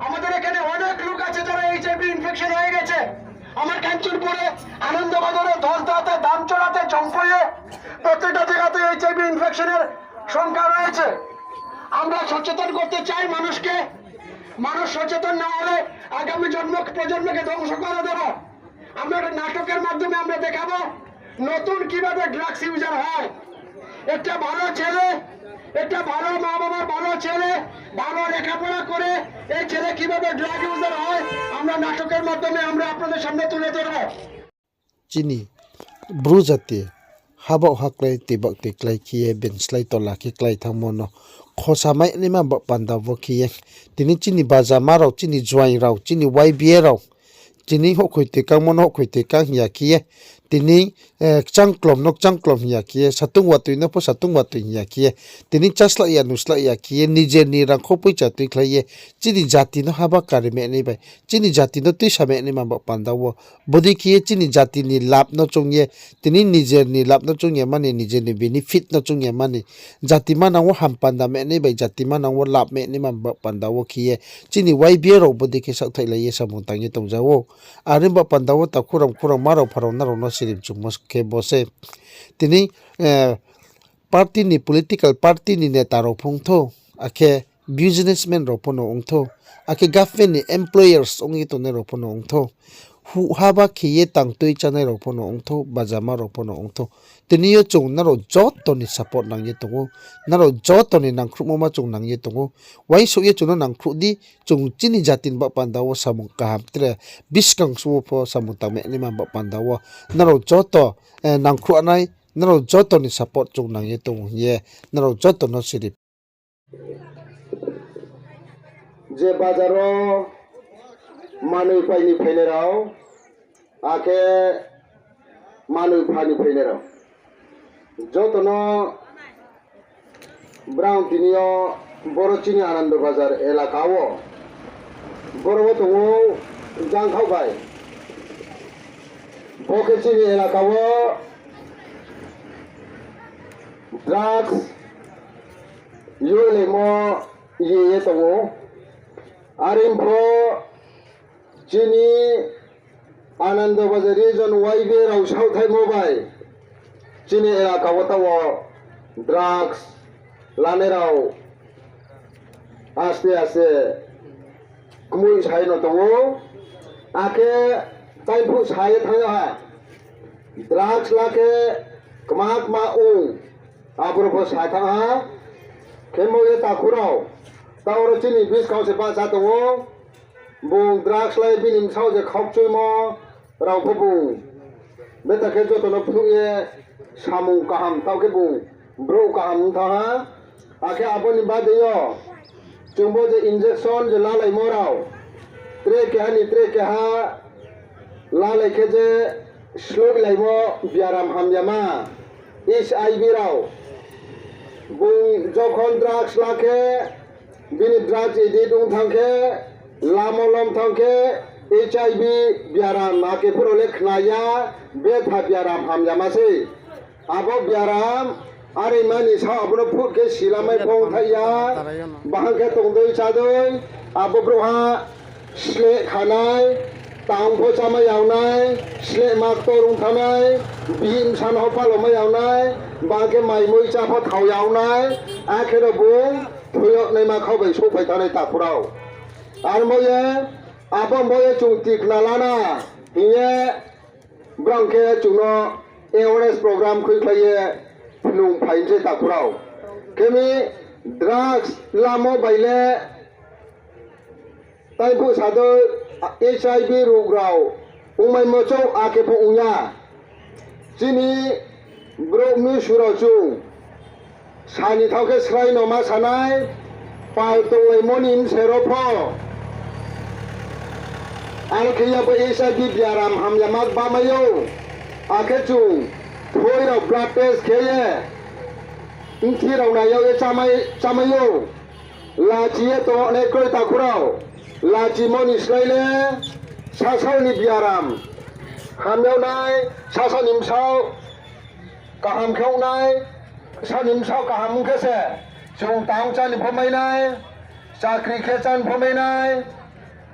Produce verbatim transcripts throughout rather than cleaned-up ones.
আমাদের এখানে অনেক লোক আছে যারা এইচআইভি ইনফেকশন হয়ে গেছে। আমার কাঞ্চনপুরে, আনন্দবাজারে, ধলতাতে, দামচড়াতে, চম্পইয়ে, প্রত্যেকটা জায়গাতে এইচআইভি ইনফেকশনের সংখ্যা রয়েছে। আমরা সচেতন করতে চাই মানুষকে। মানুষ সচেতন না হলে আগামী জন্ম, প্রজন্মকে ধ্বংস করে দেব। আমরা একটা নাটকের মাধ্যমে আমরা দেখাবো নতুন কিভাবে ড্রাগস ইউজার হয়। একটা ভালো ছেলে, একটা ভালো মা বাবার ভালো ছেলে, ভালো লেখাপড়া করে এই ছেলে কিভাবে ড্রাগ ইউজার হয়, আমরা নাটকের মাধ্যমে আমরা আপনাদের সামনে তুলে ধরবো। Chini Bru jati habak haklai tibak tiklai khe ye ben slái tola khe klái thanngmo no khosa mai naima ba panda wo khe ye, tini chini bajama rao, chini juaing rao, chini Y B A rao, tini houhkhoi tikangmo no houhkhoi tikang hing ya khe ye, tini, eh, kchangklom no kchangklom hing ya khe ye, satung watoi no pho satung watoi hing ya khe ye, tini cháslai ya nuslai ya khe ye, nijer ni rangkhou poicha tuikhlai ye, chini jati no haba kari mai nai bai, chini jati no tuisa mai naima ba panda wo, bodei khe ye chini jati ni lab no choung ye, tini nijer ni lab no choung ya mani, nijer ni benefit no choung ya mani, jati manang wo ham panda mai nai bai, jati manang wo lab mai naima ba panda wo khe ye, chini Y B A rao bodei khe saohthaihlai ye samung tang ye tongja ou. Are ba panda wo takhu rao, mkhu rao, ma rao, pha rao, nrao no sirim chungmo khe bo se. Tini, eh, party ni, political party ni neta rao pho ong thou, akhe businessman rao pho no ong thou, akhe government ni employers ong ye tongnai rao pho no ong thou, huh haba khe ye tang tui chánai rao pho no ong thou, bajama rao pho no ong thou. Tini yo chung nrao joto ni support nang ye tong ou, nrao joto ni nangkhruhmo ma chung nang ye tong ou. Uaingsouh ye chung no nangkhruh di, chung chini jati ni ba panda wo samung kaham tre buskang suh wo pho samung tang mai naima ba panda wo nrao joto, eh, nangkhruh nai, nrao joto ni support chung nang ye tong ou hing ye, nrao joto no siri. Je bazar wo manoi pai ni phainai rao, akhe manoi pha ni phainai rao, joto no brang tini yo boro chini Anando Bazar elaka wo, boro wo tong ou Jangkhaoh bai. Bo khe chini elaka wo drugs yoilaimo ye ye tong ou. Are pho chini Anando Bazar region Y B A rao saohthaimo bai chini elaka wo taoh wo drugs lanai rao aste aste kmoi sai no tong ou. Akhe taiphuh sa ye thanng ha, drugs la khe kma kma ong, aboro pho sa thanng ha. Khemo ye takhu rao, taoh ro chini buskang se bahcha tong ou. Bung drugs lai bini bsaoh je khaukchuimo rao pho bung beta khe joto no phnuh ye samung kaham, taoh khe bung brouh kaham ong thanng ha. Akhe abo ni bade yo chung bo je injection je lalaimo rao, tre keha ni tre keha lalai khe je sloihlaimo biaram hamyama, H I V rao, bung jokhon drugs la khe, bini drugs addict ong thanng khe, lamo lom thanng khe, H I V biaram, akhe phuh rao le khna ya, betha biaram hamyama sei. Abo biaram, are mani sao abo no phut khe silamai phong thai ya, bahang khe tongdei chádei, abo brouhha sleh khanai, tang pho chámai yagnai, sleh ma ktor ong thanngnai, bihih bsa no pho palomai yagnai, bahang khe mai mui chá pho thao yagnai, akhe no bung thoi yag naima khau bai souhphai thanngnai takhu rao. Armo ye, abo mo ye chung tikna lana hing ye, brang khe chung no awareness program khuikhlai ye phnung phai se takhu rao. Khe mi drugs lamo bai le taiphuh sa dei H I V rug rao ongmaimo chouh akhe pho ong ya. Chini brouh mnusu rao chung sa ni thao khe srai no ma sa nai, pal tonglaimo ni bsero pho. Are khe ya bo H I V biaram hamyama bamai ou. Akhe chung thoi rao blood test khe ye, bthi rao nai yag ye chámai, chámai ou. Lachi ye tongnai kroi takhu rao. Lachimo ni slái le sasao ni biaram ham yag nai, sasao ni bsaoh kaham khe ong nai, sasao ni bsaoh kaham ong khe se chung tang chá ni pho mai nai, chakri khe chá ni pho mai nai,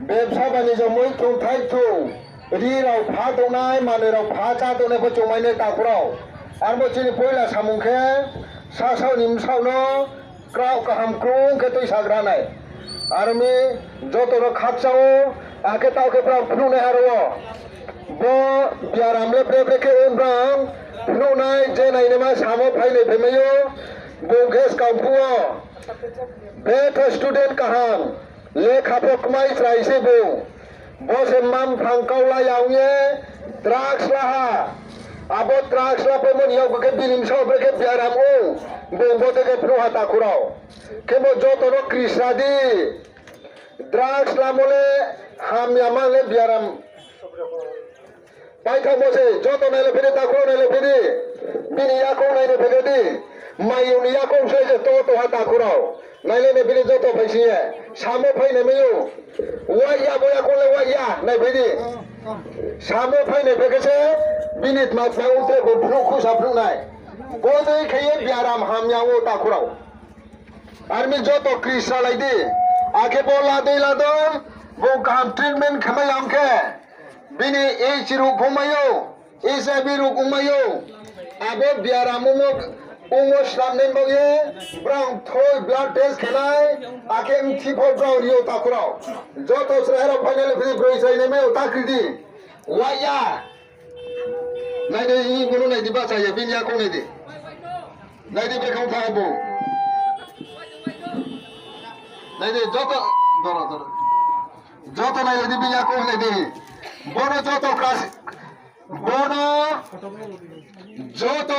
Bebsa banijo moi thung thai thung, ri rao pha tongnai, manoi rao pha chá tongnai pho chung mai nai takhu rao. Arbo chini poila samung khe, sasaoh ni bsaoh no kraoh kaham krung khe tuisagra nai. Aro mi joto no khakchang ou, akhe taoh khe brao phnuhnaiha rao wo. Bo biaram le bre bre khe ong brao phnuhnai, je nainaima samo phainai phaimai ou, bung khe skang phuh wo. Betha student kaham, lekha pho kmai chrai se bung. Bo se mma mphang kau la ya ong ye drugs la ha. Abo drugs la paimo ni yakgu khe bini bsaoh bre khe biaram ong, bung bo de khe phnuh ha takhu rao. Khebo joto no krisra di. Drugs lamo le hamya mang le biaram. Paithaohmo se joto nailai phi di, takhu rao nailai phi di. Bini yakoung nailai phi di. Mayung ni yakoung se je to to ha takhu rao. Nailai nai phi di joto phaising ye. Samo phainai mai ou. Wai ya bo yakoung le wai ya nai phi di. Samo phainai phi khe se bini tma tma ong tre bo phnuh khusa phnuh nai. Bo dei khe ye biaram hamya ou takhu rao. Armi joto krisra lai di. Akhe bo la dei la dei, bung kaham treatment khe mai ya ong khe, bini H ruh phung mai ou, H I V ruh ong mai ou. Abo biaram ongmo, ongmo snamnai baoh ye, brao thoi blood test khe nai, akhe mthi pho brao ri ou takhu rao. Joto chrai rao phainai le phiri broi chrai nai mai ou ta kri di. Wai ya. Nai di, bono nai di, bahcha ya, bini yakoung nai di. Nai di, bekhang tha bo. Nai di, joto, doro, doro. Joto nai di, bini yakoung nai di. Bono joto kras, bono joto